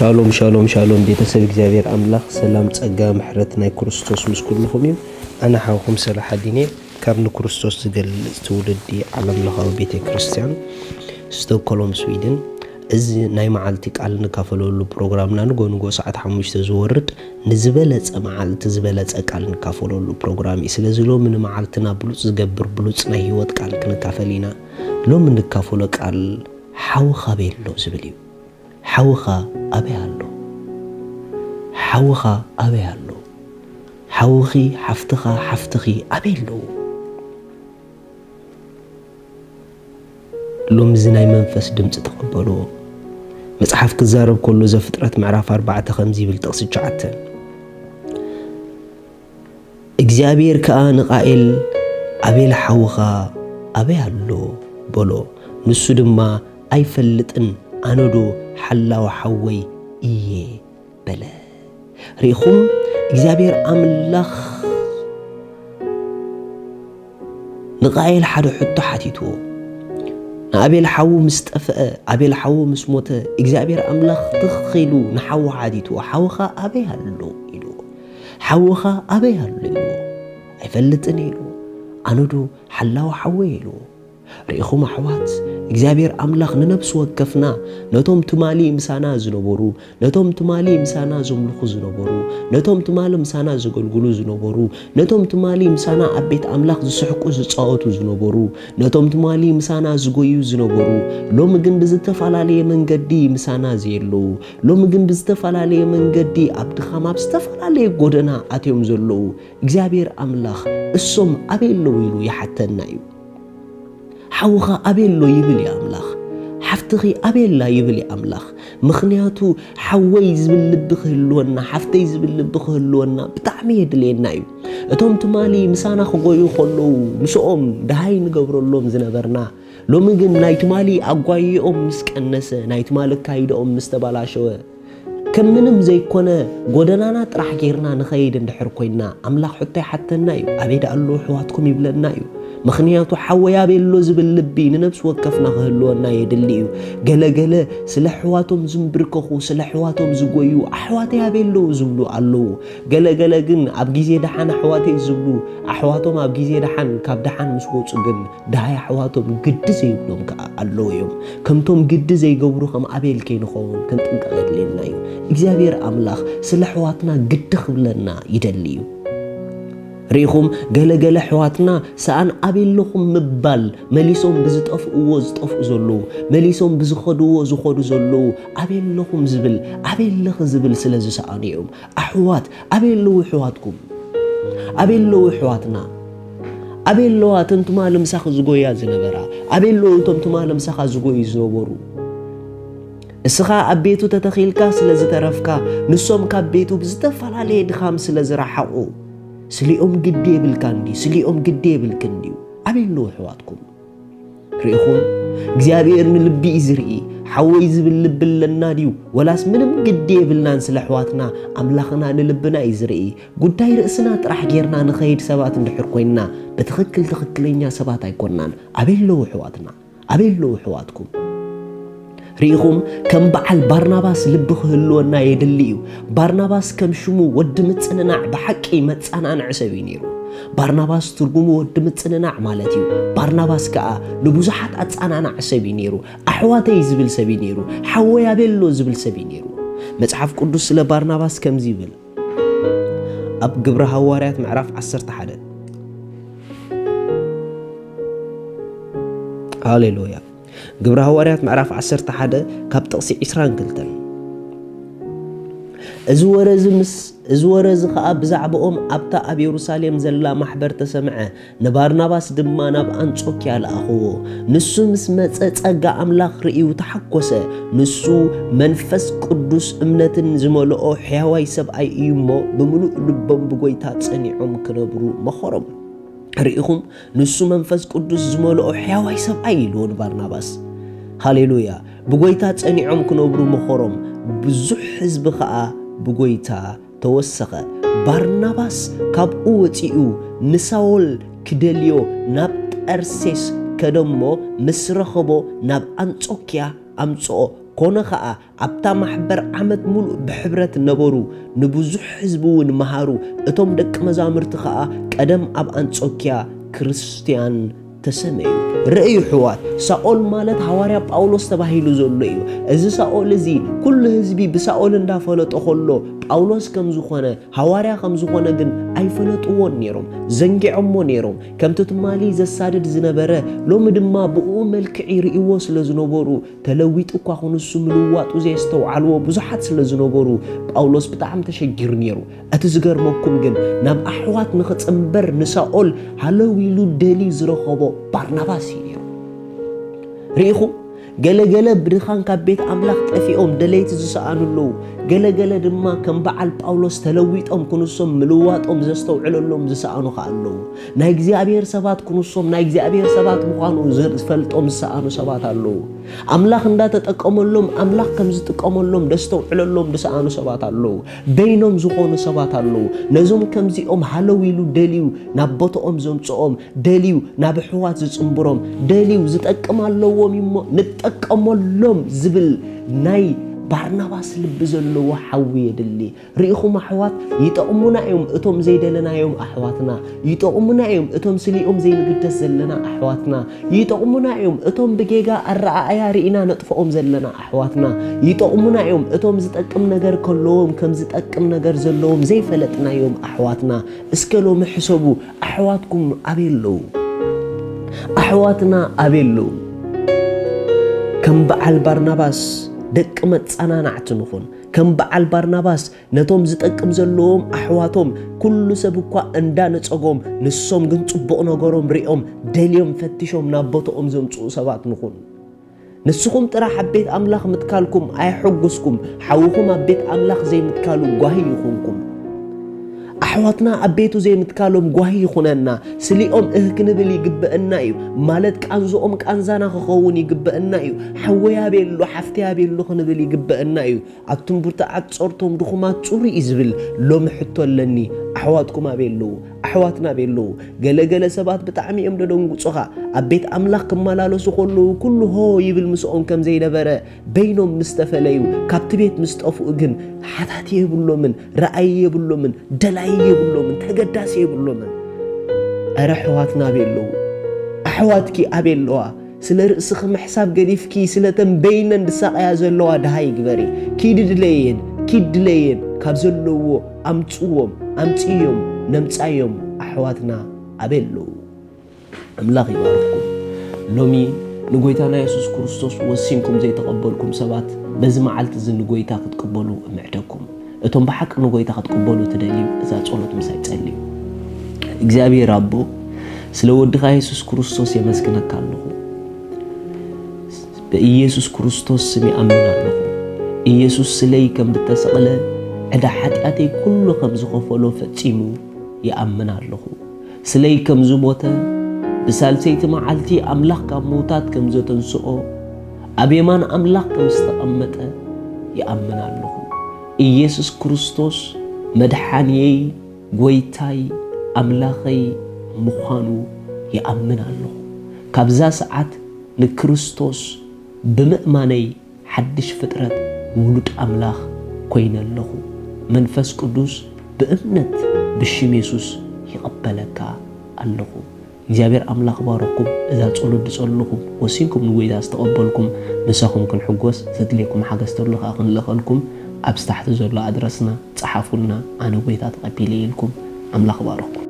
ሻሎም ሻሎም ሻሎም፣ ቤተሰብ እግዚኣብሔር ኣምላኽ ሰላም፣ ጸጋ፣ ምሕረት ናይ ክርስቶስ ምስ ኩልኹም እዩ። ኣነ ሓውኹም ሰላሓዲን እየ፣ ካብ ንክርስቶስ ዝገልጽ ትውልዲ ዓለም ለኻዊ ቤተ ክርስቲያን፣ ስቶክሆልም ስዊድን። እዚ ናይ መዓልቲ ቃል ንካፈለሉ ፕሮግራምና ንጎ ንጎ ሰዓት ሓሙሽተ ዝወርድ፣ ንዝበለጸ መዓልቲ ዝበለጸ ቃል ንካፈለሉ ፕሮግራም እዩ። ስለዚ ሎሚ ንመዓልትና ብሉጽ ዝገብር ብሉጽ ናይ ህይወት ቃል ክንካፈል ኢና። ሎሚ ንካፈሎ ቃል ሓውኻ ኣበይ ኣሎ ዝብል እዩ። ሓውኻ ኣበይ ኣሎ? ሓውኻ ኣበይ ኣሎ? ሓውኺ፣ ሓፍትኻ፣ ሓፍትኺ ኣበይ ኣለዉ? ሎሚ እዚ ናይ መንፈስ ድምፂ ተቐበልዎ። መጽሓፍ ክዛረብ ከሎ ዘፍጥረት ምዕራፍ ኣርባዕተ ከምዚ ይብል፣ ጥቕሲ ትሽዓተ፣ እግዚኣብሔር ከኣ ንቃኤል፣ ኣቤል ሓውኻ ኣበይ ኣሎ? በሎ። ንሱ ድማ፣ ኣይፈልጥን፣ ኣነዶ ሓላው ሓወይ እየ በለ። ርኢኹም፣ እግዚኣብሔር ኣምላኽ ንቃኤል ሓደ ሕቶ ሓቲትዎ። ንኣቤል ሓዉ ምስ ጠፍአ፣ ኣቤል ሓዉ ምስ ሞተ፣ እግዚኣብሔር ኣምላኽ ትኽ ኢሉ ንሓዉ ሓቲትዎ፣ ሓውኻ ኣበይ ኣሎ? ኢልዎ። ሓውኻ ኣበይ ኣሎ? ኢልዎ። ኣይፈልጥን ኢልዎ። ኣነዶ ሓላው ሓወይ ኢልዎ። ርኢኹም ኣሕዋት፣ እግዚኣብሔር ኣምላኽ ንነፍሲ ወከፍና፣ ነቶም ትማሊ ምሳና ዝነበሩ፣ ነቶም ትማሊ ምሳና ዘምልኹ ዝነበሩ፣ ነቶም ትማሊ ምሳና ዘገልግሉ ዝነበሩ፣ ነቶም ትማሊ ምሳና ኣብ ቤት ኣምላኽ ዝስሕቁ ዝጻወቱ ዝነበሩ፣ ነቶም ትማሊ ምሳና ዝጎዩ ዝነበሩ፣ ሎሚ ግን ብዝተፈላለየ መንገዲ ምሳና ዘየለዉ፣ ሎሚ ግን ብዝተፈላለየ መንገዲ ኣብ ድኻም ኣብ ዝተፈላለየ ጎደና ኣትዮም ዘለዉ፣ እግዚኣብሔር ኣምላኽ እሶም ኣበይ ኣለዉ ኢሉ ይሓተና እዩ። ሓውኻ ኣበይ ኣሎ ይብል እዩ ኣምላኽ። ሓፍትኺ ኣበይ ኣላ ይብል እዩ ኣምላኽ። ምኽንያቱ ሓወይ ዝብል ልቢ ክህልወና፣ ሓፍተይ ዝብል ልቢ ክህልወና ብጣዕሚ የድልየና እዩ። እቶም ትማሊ ምሳና ክጎዩ ከለዉ ምስኦም ደሃይ ንገብረሎም ዝነበርና፣ ሎሚ ግን ናይ ትማሊ ኣጓይኦም ምስ ቀነሰ፣ ናይ ትማሊ ኣካይዳኦም ምስ ተባላሸወ፣ ከም ምንም ዘይኮነ ጎደናና ጥራሕ ጌርና ንኸይድ እንድሕር ኮይንና፣ ኣምላኽ ሕቶ ይሓተና እዩ። ኣበይ ደኣ ኣለዉ ኣሕዋትኩም ይብለና እዩ። ምኽንያቱ ሓወይ ኣበይ ኣሎ ዝብል ልቢ ንነብሲ ወከፍና ክህልወና የድሊ እዩ። ገለ ገለ ስለ ኣሕዋቶም ዝንብርከኹ፣ ስለ ኣሕዋቶም ዝጎዩ፣ ኣሕዋተይ ኣበይ ኣለዉ ዝብሉ ኣለዉ። ገለ ገለ ግን ኣብ ግዜ ደሓን ኣሕዋተይ ዝብሉ፣ ኣሕዋቶም ኣብ ግዜ ደሓን ካብ ደሓን ምስ ወጹ ግን ደሃይ ኣሕዋቶም ግዲ ዘይብሎም ከኣ ኣለዉ እዮም። ከምቶም ግዲ ዘይገብሩ ከም ኣቤል ከይንኸውን ክንጥንቀቕ የድልየና እዩ። እግዚኣብሔር ኣምላኽ ስለ ኣሕዋትና ግዲ ክብለና ይደሊ እዩ። ርኢኹም፣ ገለ ገለ ኣሕዋትና ሰኣን ኣበይ ኣለኹም ምባል፣ መሊሶም ብዝጠፍእዎ ዝጠፍኡ ዘለዉ፣ መሊሶም ብዝኸድዎ ዝኸዱ ዘለዉ፣ ኣበይ ኣለኹም ዝብል፣ ኣበይ ኣለኺ ዝብል ስለ ዝሰኣኑ እዮም። ኣሕዋት ኣበይ ኣለዉ ኣሕዋትኩም? ኣበይ ኣለዉ ኣሕዋትና? ኣበይ ኣለዋ እተን ትማሊ ምሳኺ ዝጎያ ዝነበራ? ኣበይ ኣለዉ እቶም ትማሊ ምሳኻ ዝጎዩ ዝነበሩ? እስኻ ኣብ ቤቱ ተተኺልካ ስለ ዝተረፍካ፣ ንሶም ካብ ቤቱ ብዝተፈላለየ ድኻም ስለ ዝረሓቑ፣ ስሊኦም ግዲ የብልካን ድዩ? ስሊኦም ግዲ የብልክን ድዩ? ኣበይ ኣለዉ ኣሕዋትኩም? ርኢኹም፣ እግዚኣብሔር ንልቢ እዩ ዝርኢ። ሓወይ ዝብል ልቢ ኣለና ድዩ? ወላስ ምንም ግዲ የብልናን ስለ ኣሕዋትና? ኣምላኽና ንልብና እዩ ዝርኢ። ጉዳይ ርእስና ጥራሕ ጌርና ንኸይድ ሰባት እንድሕር ኮይንና፣ ብትኽክል ትኽክለኛ ሰባት ኣይኮንናን። ኣበይ ኣለዉ ኣሕዋትና? ኣበይ ኣለዉ ኣሕዋትኩም? ርኢኹም፣ ከም በዓል ባርናባስ ልቢ ክህልወና የድሊ እዩ። ባርናባስ ከም ሽሙ ወዲ ምጽንናዕ፣ ብሓቂ መጸናንዒ ሰብ እዩ ነይሩ። ባርናባስ ትርጉሙ ወዲ ምጽንናዕ ማለት እዩ። ባርናባስ ከኣ ንብዙሓት ኣጸናናዒ ሰብ እዩ ነይሩ። ኣሕዋተይ ዝብል ሰብ እዩ ነይሩ። ሓወይ ኣበይ ኣሎ ዝብል ሰብ እዩ ነይሩ። መጽሓፍ ቅዱስ ስለ ባርናባስ ከምዚ ይብል፣ ኣብ ግብረ ሃዋርያት ምዕራፍ ዓሰርተ ሓደ። ሃሌሉያ። ግብረ ሃዋርያት ምዕራፍ ዓሰርተ ሓደ ካብ ጥቕሲ ዕስራን ክልተን። እዚ ወረ እዚ ምስ፣ እዚ ወረ እዚ ኸኣ ብዛዕባኦም ኣብታ ኣብ የሩሳሌም ዘላ ማሕበር ተሰምዐ። ንባርናባስ ድማ ናብ ኣንጾክያ ለኣኽዎ። ንሱ ምስ መጸ ጸጋ ኣምላኽ ርእዩ ተሓኮሰ። ንሱ መንፈስ ቅዱስ እምነትን ዝመልኦ ሕያዋይ ሰብኣይ እዩ እሞ፣ ብምሉእ ልቦም ብጎይታ ጸኒዖም ክነብሩ መኸሮም። ርኢኹም፣ ንሱ መንፈስ ቅዱስ ዝመልኦ ሕያዋይ ሰብኣይ ኢልዎ ንባርናባስ። ሃሌሉያ! ብጎይታ ጸኒዖም ክነብሩ መኸሮም። ብዙሕ ህዝቢ ኸኣ ብጎይታ ተወሰኸ። ባርናባስ ካብኡ ወጺኡ ንሳውል ክደልዮ ናብ ጠርሴስ ከደሞ፣ ምስ ረኸቦ ናብ ኣንጾክያ ኣምጽኦ። ኮነ ኸኣ ኣብታ ማሕበር ዓመት ሙሉእ ብሕብረት ነበሩ፣ ንብዙሕ ህዝቢ እውን መሃሩ። እቶም ደቂ መዛሙርቲ ኸኣ ቀደም ኣብ ኣንጾክያ ክርስትያን ተሰመዩ። ርእዩ ኣሕዋት፣ ሳኦል ማለት ሃዋርያ ጳውሎስ ተባሂሉ ዘሎ እዩ። እዚ ሳኦል እዚ ኩሉ ህዝቢ ብሳኦል እንዳፈለጦ ከሎ ጳውሎስ ከም ዝኾነ፣ ሃዋርያ ከም ዝኾነ ግን ኣይፈለጥዎን ነይሮም። ዘንጊዖሞ ነይሮም። ከምቲ ትማሊ ዘሳድድ ዝነበረ ሎሚ ድማ ብእኡ መልክዕ ይርእይዎ ስለ ዝነበሩ፣ ተለዊጡ እኳ ክንሱ ምልዋጡ ዘየስተውዓልዎ ብዙሓት ስለ ዝነበሩ ጳውሎስ ብጣዕሚ ተሸጊሩ ነይሩ። እቲ ዝገርመኩም ግን ናብ ኣሕዋት ንኽጽንበር ንሳኦል ሃለው ኢሉ ደልዩ ዝረኸቦ ባርናባስ እዩ ነይሩ። ርኢኹም? ገለገለ ብድኻን ካብ ቤት ኣምላኽ ጠፊኦም ደለይቲ ዝሰኣኑ ኣለዉ። ገለገለ ድማ ከም በዓል ጳውሎስ ተለዊጦም ክንሶም ምልዋጦም ዘስተውዕለሎም ዝሰኣኑ ኸኣ ኣለዉ። ናይ እግዚኣብሔር ሰባት ክንሶም ናይ እግዚኣብሔር ሰባት ምዃኑ ዝፈልጦም ዝሰኣኑ ሰባት ኣለዉ። ኣምላኽ እንዳተጠቀመሎም ኣምላኽ ከም ዝጥቀመሎም ደስተውዕለሎም ዝሰኣኑ ሰባት ኣለዉ። በይኖም ዝኾኑ ሰባት ኣለዉ። ነዞም ከምዚኦም ሃለው ኢሉ ደልዩ ናብ ቦታኦም ዘምጽኦም ደልዩ ናብ ኣሕዋት ዝጽንብሮም ደልዩ ዝጠቅም ኣለዎም እሞ ንጠቀመሎም ዝብል ናይ ባርናባስ ልቢ ዘለዎ ሓዊ የድሊ። ርኢኹም ኣሕዋት፣ ይጠቕሙና እዮም እቶም ዘይደለናዮም ኣሕዋትና፣ ይጠቕሙና እዮም እቶም ስሊኦም ዘይንግደስ ዘለና ኣሕዋትና፣ ይጠቕሙና እዮም እቶም ብጌጋ ኣረኣእያ ርኢና ነጥፍኦም ዘለና ኣሕዋትና፣ ይጠቕሙና እዮም እቶም ዝጠቅም ነገር ከለዎም ከም ዝጠቅም ነገር ዘለዎም ዘይፈለጥናዮም ኣሕዋትና። እስከ ሎሚ ሕሰቡ፣ ኣሕዋትኩም ኣበይ ኣለዉ? ኣሕዋትና ኣበይ ኣለዉ? ከም በዓል ባርናባስ ደቂ መጸናናዕቲ ንኹን። ከም በዓል ባርናባስ ነቶም ዝጠቅም ዘለዎም ኣሕዋቶም ኩሉ ሰብ እኳ እንዳነጸጎም ንሶም ግን ጽቡቕ ነገሮም ሪኦም ደልዮም ፈቲሾም ናብ ቦታኦም ዘምጽኡ ሰባት ንኹን። ንስኹም ጥራሕ ኣብ ቤት ኣምላኽ ምትካልኩም ኣየሐጉስኩም፣ ሓውኹም ኣብ ቤት ኣምላኽ ዘይምትካሉ ጓሂ ይኹንኩም። ኣሕዋትና ኣብ ቤቱ ዘይምትካሎም ጓሂ ይኹነና። ስሊኦም እህ ክንብል ይግበአና እዩ፣ ማለት ቃንዝኦም ቃንዛና ክኸውን ይግበአና እዩ። ሓወይ ኣበይ ኣሎ፣ ሓፍተይ ኣበይ ኣሎ ክንብል ይግበአና እዩ። ኣቱም ብርቱዓት ጾርቶም ድኹማት ጽሩይ እዩ ዝብል ሎሚ ሕቶ ኣለኒ። ኣሕዋትኩም ኣበይ ኣለዉ? ኣሕዋትና ኣበይ ኣለዉ? ገለ ገለ ሰባት ብጣዕሚ እዮም ደደንጉጹኻ። ኣብ ቤት ኣምላኽ ክመላለሱ ከለዉ ኩሉ ሆ ይብል ምስኦም ከም ዘይነበረ በይኖም ምስ ተፈለዩ ካብቲ ቤት ምስ ጠፍኡ ግን ሓታቲ የብሎምን፣ ረኣይ የብሎምን፣ ደላይ የብሎምን፣ ተገዳሲ የብሎምን። እረ ኣሕዋትና ኣበይ ኣለዉ? ኣሕዋትኪ ኣበይ ኣለዋ? ስለ ርእስኺ ምሕሳብ ገዲፍኪ ስለተን በይነን ዝሳቐያ ዘለዋ ደሃይ ግበሪ። ኪዲ ድለየን፣ ኪድ ድለየን፣ ካብ ዘለውዎ ኣምጽዎም፣ ኣምጽዮም፣ ነምጻዮም ኣሕዋትና ኣበይ ኣለዉ? ኣምላኽ ይባርኽኩም። ሎሚ ንጎይታና የሱስ ክርስቶስ ወሲንኩም ዘይተቐበልኩም ሰባት በዚ መዓልቲ እዚ ንጎይታ ክትቅበሉ እምዕደኩም። እቶም ብሓቂ ንጎይታ ክትቅበሉ ትደልዩ እዛ ጸሎት ምሳይ ጸልዩ። እግዚኣብሔር ኣቦ፣ ስለ ወድኻ የሱስ ክርስቶስ የመስግነካ ኣለኹ። ብኢየሱስ ክርስቶስ ስም ይኣምን ኣለኹ። ኢየሱስ ስለይ ከም ዝተሰቕለ ዕዳ ሓጢኣተይ ኩሉ ከም ዝኸፈሎ ፈጺሙ ይኣምን ኣለኹ። ስለይ ከም ዝሞተ ብሳልሰይቲ መዓልቲ ኣምላኽ ካብ ምውታት ከም ዘተንስኦ ኣብ የማን ኣምላኽ ከም ዝተቐመጠ ይኣምን ኣለኹ። ኢየሱስ ክርስቶስ መድሓንየይ፣ ጎይታይ፣ ኣምላኸይ ምዃኑ ይኣምን ኣለኹ። ካብዛ ሰዓት ንክርስቶስ ብምእማነይ ሓድሽ ፍጥረት ውሉድ ኣምላኽ ኮይነ ኣለኹ። መንፈስ ቅዱስ ብእምነት ብሽም የሱስ ይቐበለካ ኣለኹ። እግዚኣብሔር ኣምላኽ ባረኩም። እዛ ጸሎት ዝጸለኹም ወሲንኩም ንጎይታ ዝተቐበልኩም ምሳኹም ክንሕጎስ ዘድልየኩም ሓገዝ ተሎ ከኣ ክንልእኸልኩም ኣብ ስታሕቲ ዘሎ ኣድረስና ጸሓፉልና። ኣነ ጎይታ ተቐቢለ ኢልኩም ኣምላኽ ባረኩም።